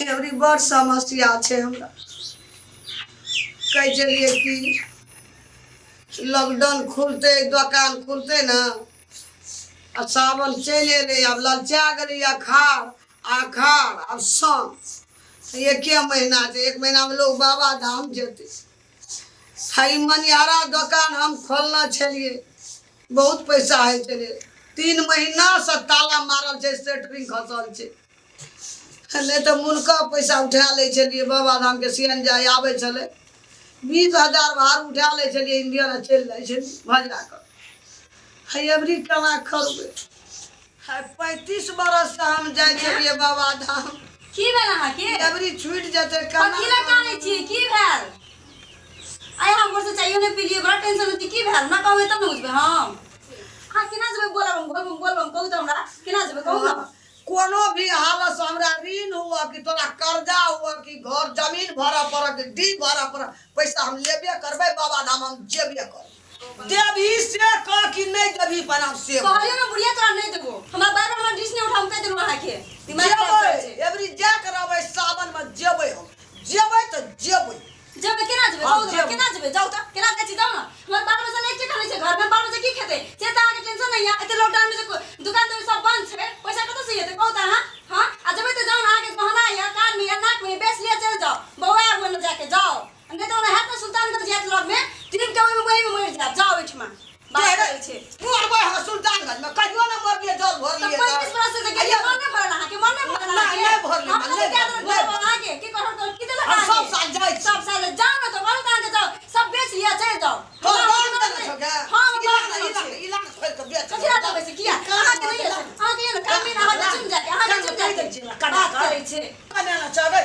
Ebury बड़ समस्या छै हमरा। कहै छलियै कि लॉकडाउन खुलतै, दोकान खुलतै ने, आ सावन चलि एलै, आब ललचा गेलै अखाड़, अखाड़ आब साउन, एके महीना छै। एक महीनामे लोग बाबा धाम जेतै। आ ई मनिहारा दोकान हम खोलने छलियै, बहुत पैसा होइ छलै। 3 महीनासँ ताला मारल छै, सेटरिंग खसल छै, नहि तऽ मुनका पैसा उठा लै छलियै। बाबा धामके सियन जाय आबै छलै, 20,000 भाड़ उठा लै छलियै इंडियन, आ चलि जाइ छलियै भजा कऽ। हे अबरी केना करबै? हे 35 बरससँ हम जाइ छलियै बाबा धाम। की भेल अहाँके? अबरी छूटि जेतै केना? कथी लए कानै छियै? की भेल? आइ हम भोरसँ चाइयो नहि पीलियै, बड़ा टेंशन होइ छै। की भेल हमरा कहबै तब ने बुझबै हम। अहाँ केना जेबै बोलबम बोलबम बोलबम? कहू तऽ हमरा केना जेबै, कहू ने। कोनो भी हालत से हमरा ऋण हुआ कि तोरा कर्जा हुआ कि घर जमीन भरऽ पड़ऽ कि डीह भरऽ पड़ऽ, पैसा हम लेबे करबै, बाबा धाम हम जेबे करबै। देबही से कह कि नहि देबही बनाम से कहलियौ ने बुढ़िया, तोरा नहि देबो। हमरा बार बार हमरा डिश नहि उठा, हम कहि देलहुँ अहाँके, दिमाग खराब जेबै। करै छै। एबरी जा के रहबै, सावन मे जेबै हम, जेबै तऽ जेबै। जेबै केना जेबै? हँ, कहू तऽ जेबै। केना जेबै? जाउ तऽ केना जाइ छी? जाउ ने। हमर बाल बच्चा नहि के खानै छै घरमे, बाल बच्चा की खेतै से तऽ अहाँके टेंशन नहि यऽ। एते लॉकडाउन मे जे दुकान दौरी सब बंद छै, पैसा कतऽ से एतै, कहू तऽ अहाँ? हँ, आ जेबै तऽ जाउ ने। अहाँके गहना यऽ, कान मे यऽ, नाक मे यऽ, बेच लिअ, चलि जाउ। बौआ आबू ने जाके जाउ, नहि तऽ ओना हैत ने सुल्तानगंज जायत लगमे तीन के, ओहिमे ओहिमे मरि जायब। जाउ ओहिठमा बात करै छै। मरबै हम सुल्तानगंज मे? कहियो ने मरलियै, जल तऽ भरलियै। 35 बरस से गेलियै, मन नहि भरल अहाँके? मन नहि भरल नहि, अहाँके? नहि भरलै, हम मन कथी नहि दए भरलै, देलहुँ नहि भरल अहाँके? की कहल की देलक हम सब अहाँके? साल जाइ छी। सब साल जाउ ने तऽ, कहलहुँ तऽ अहाँके जाउ, सब बेच लिअ, चलि जाउ। तोर हमरा दाम हमरा देने नहि- छौ गे? हँ, हम इला बात ने, देने इला छी। ने, इला ने खोलि कऽ बेच। कथी लए देबै से? किया अहाँके नहि अछि? अहाँके यऽ ने काम नहि, अहाँके चुन जाके, अहाँके चुन जाके बात करै छै। कमेना चढ़ै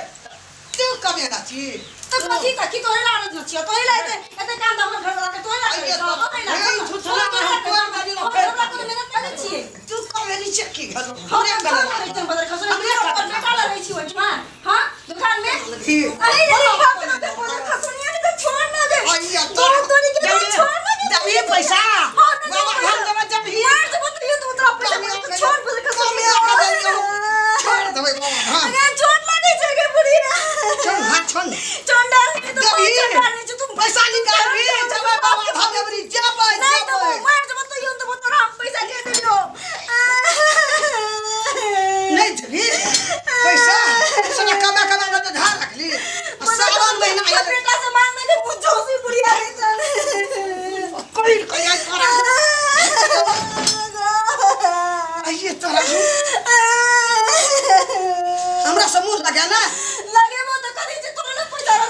तू, कमेना छी। तऽ कथी तऽ की तोरे ला न छियौ? तोरे ला एते एते काम तऽ हमर घरवाला के तोरे ला करै छौ, तोरे ला। हे, छुछुना तोरे हम ला तोड़ करै देलियौ, छौ। फेर हमरा कोनो मेहनत करै छियै? तू कमेनी छै की घरो? हम हमरे कहाँ कमेना। करै छियै? बदर खसो हमरे हमरे बेटा ला रहै छी ओहिठमा, हां, दुकान में। की? अरे रे बाप रे, ते बदर खसुनिया के तऽ छोड़ ना दे। अइया तोरा तोरी के जल्दी छोड़ ना दे। देबही पैसा? हां, दे बाबा पैसा। हम देबै, देबही? मार देबो तैयो तू तोरा पैसा कमे छोड़ बदर खसुनिया। कमे के देलियौ। छोड़ देबै बाबा धाम। अरे चोट लागै छै गे बुढ़िया। छोड़ हाथ, छोड़। चंडाल के तो देबही? चंडाल नहीं तू। पैसा निकालबी? जेबै बाबा धाम देबरी, जेबै। नहीं तो जेबै। मार देबो तैयो देबो तोरा हम पैसा दे देलियो। नहीं देबही पैसा? साला कमा कमा के धार रखली आ सावन महीना आयल। बेटा से मांगने के मुझ जोशी बुढ़िया रे चल। कोई कोई आई तोरा, आइए तोरा हमरा से मुँह लगे ना। लगेबो तो कथी छै? तोरा ना पैसा रह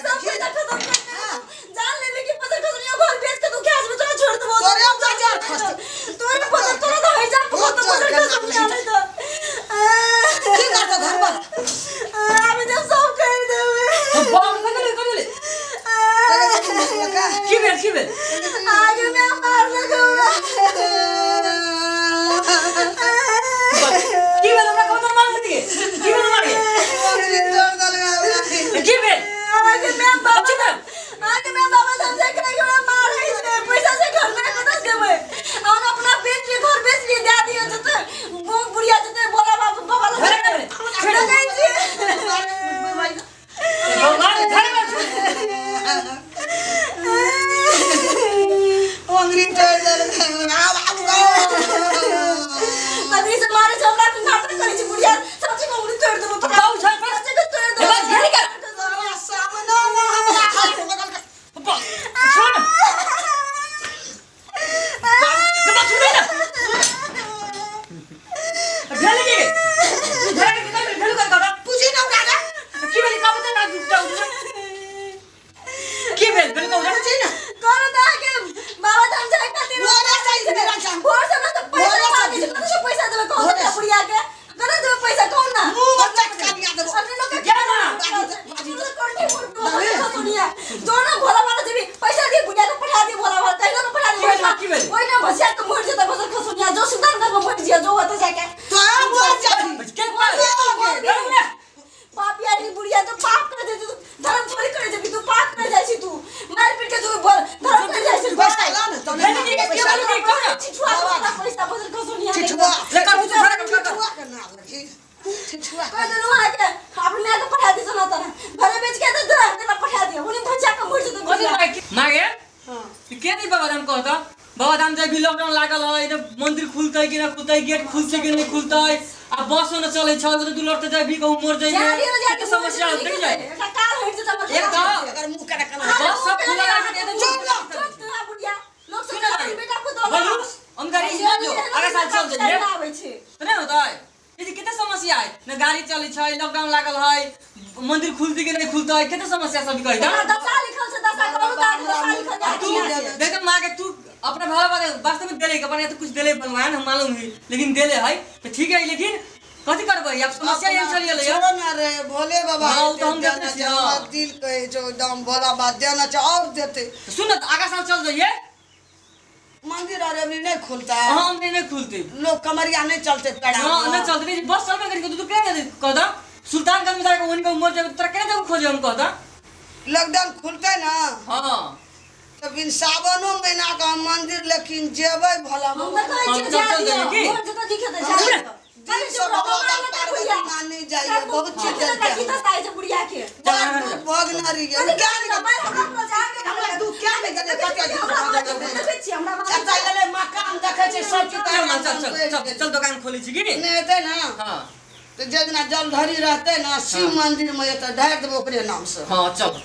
सब पैसा खत्म कर दे। जान लेबे कि पैसा खसनिया घर बेच के तू खा जेबे, तोरा छोड़ देबो। तोरे बाजार खसतौ। तोरे पैसा तोरा तो है जा बहुत तो पैसा जोर के खसनिया नहीं तो की करतो घर पर? अभी जब सब कह देबे। बाप रे, कथी कथी? की भेल, की भेल? आगे में मार लगो। की भेल हमरा कहू तऽ, मार के की भेल? मार के की भेल? आगे में बाबा अच्छा तऽ आगे में बाबा समझे के हमरा मारै छै, पैसा से घर में कतऽ देबै? और अपना बेच लिए, घर बेच लिए, दे दियो जते वो बुढ़िया जते बोला बाबा बाबा लग घरे घरे लगै छै। भगवान घरे में अंगरी तोड़ देलकै। आब आब तभी से मारे छै हमरा, नाटक करै छै बुढ़िया। सच्ची को उड़ी तोड़ देबो तोरा। बाबू छोड़, छोड़। सच्ची को तोड़ देबो। एबार घेरी कर। तोरा सामना मे हमरा हाथ लगल के छोड़ बाप, छोड़ दे ना। भेल के भेल के भेल भेल कर कर। पूछी ना ओकरा रे। की भेल का बता ना, जाउ की भेल भेल कहू। पूछी ना। करो त आके बाबा धाम जाय खातिर। भोरे से ही मेरा जान। भोर से ना तो पैसा भोरे से मांगे छै, कतऽ से पैसा देबै कहू भोरे त? से। बुढ़िया के कतऽ देबै पैसा, कहू ना? मुँह में चटका दिया देबो। अपने लोग के जा ना। बाजू दे, बाजू दे। कोठी मोड़ दो सुनिया दोनों भोला वाला जेबी पैसा दे, बुढ़िया के पठा दे, भोला वाला कहिनो के पठा दे। की भेल, की भेल? ओइ ना भसिया के मर जेतै बसर खसुनिया, जो सुल्तान घर में मर जिया जो होता जाके। तोरा मर जाबी। के बोल? पापी आदमी बुढ़िया तो पाप कर दे तू, धर्म थोड़ी करे जेबी तू, पाप कर जाइ छी तू, मार पीट के तू बोल धर्म कर जाइ छी। पैसा ला ना तब। भेल के के बोल के कहू ना। छिछुआ के पैसा बसर खसुनिया। छिछुआ। ले कर, तू छोड़ कर। छिछुआ के नाम लगी। ठिठुआ। कह देलहुँ अहाँके अपने मायके पठा दियौ ना तऽ घरे बेच के तऽ दूरा देला पठा दियौ उन्हीं धचा के मरि जेतै कथी बुढ़िया। माय मागे हाँ। के नहीं बाबा धाम कहता? बाबा धाम जाय भी लॉकडाउन लागल है, इधर मंदिर खुलतै कि ना खुलतै, गेट खुलतै कि नहीं खुलतै, आ बसो न चलै छै, तो दू लड़ते जाय भी कहूँ मर जा जाइए। दियौ जा कते समस्या होतै जाय। एकटा काल हटि जेतै हमर। एक तऽ अगर मुँह करा कना बस सब खुला रहे छै, चुप रह। चुप तोरा बुढ़िया लोक सुन सब ना। अपन बेटा पुतोह बोलू, हम गाड़ी ना जो, आगे साल चल जाइए। आबै छै। तो नहीं होता है। ये कितने समस्या है न, गाड़ी चलै छै, लॉकडाउन लागल है, मंदिर खुलती कि नहीं खुलतै, कते समस्या सब कहि हमरा दा। दशा लिखल छै, दशा करू तऽ आगे दशा लिखल आ जाइ तू छै। देख माँ के, तू अपना भाव बारे वास्तव में देले के अपन तो कुछ देले भगवान हम मालूम है, लेकिन देले है तो ठीक है, लेकिन कथी करबै अब समस्या एहन चलि गेलै छोड़ो ना रे भोले बाबा। हाँ, ओ तऽ हम देना देखने छै, छियै, हाँ। हमर दिल कहै छै एकदम भोला बाबा देना छै और देते। सुन न, आगा साल चल जाइए। मंदिर और अभी नहीं खुलता है। हाँ, हमरे नहीं खुलते। लोग कमरिया नहीं चलते पैरा। हाँ, नहीं चलते नहीं, बस चलबे करी। तू केना कहता सुल्तानगंज में जाके उनके उमर जाके तोरा केना जाके खोजे हम कहता। लॉकडाउन खुलते ना। हाँ। तो बिन सावनो महीना का हम मंदिर लेकिन जेबै भोला हम बाबा। तऽ कहै छियै हम जा चल दियौ जाइए की? मरि जेतै दिखे तऽ जा दियौ। दिल से भोला बाबा पार्वती मानी जाइए बहुत चीज की देते। दशा छै बुढ़िया के? बड़ दुख भोगना रहिए। कथी क्या कहै नहीं छै? हमरा अपना जाके हमरा दुख क्या नहीं गेलै, कते दुख हमरा भऽ गेलै। देखै छियै हमरा एतऽ एलै मकान देखै छै सब चीज। चल ना, चल चल चल चल, दुकान खोलै छी की? नहि हेतै ना। हाँ। तऽ जे दिना जलधरी रहतै ना शिव मंदिर मे एतऽ ढारि देबै ओकरे नाम से। हाँ चल।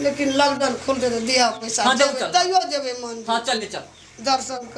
लेकिन लॉकडाउन खुलतै तऽ दिअ पैसा। हाँ, जेबै चल। तैयो जेबै मंदिर। हाँ, चल ले चल। दर्शन कर।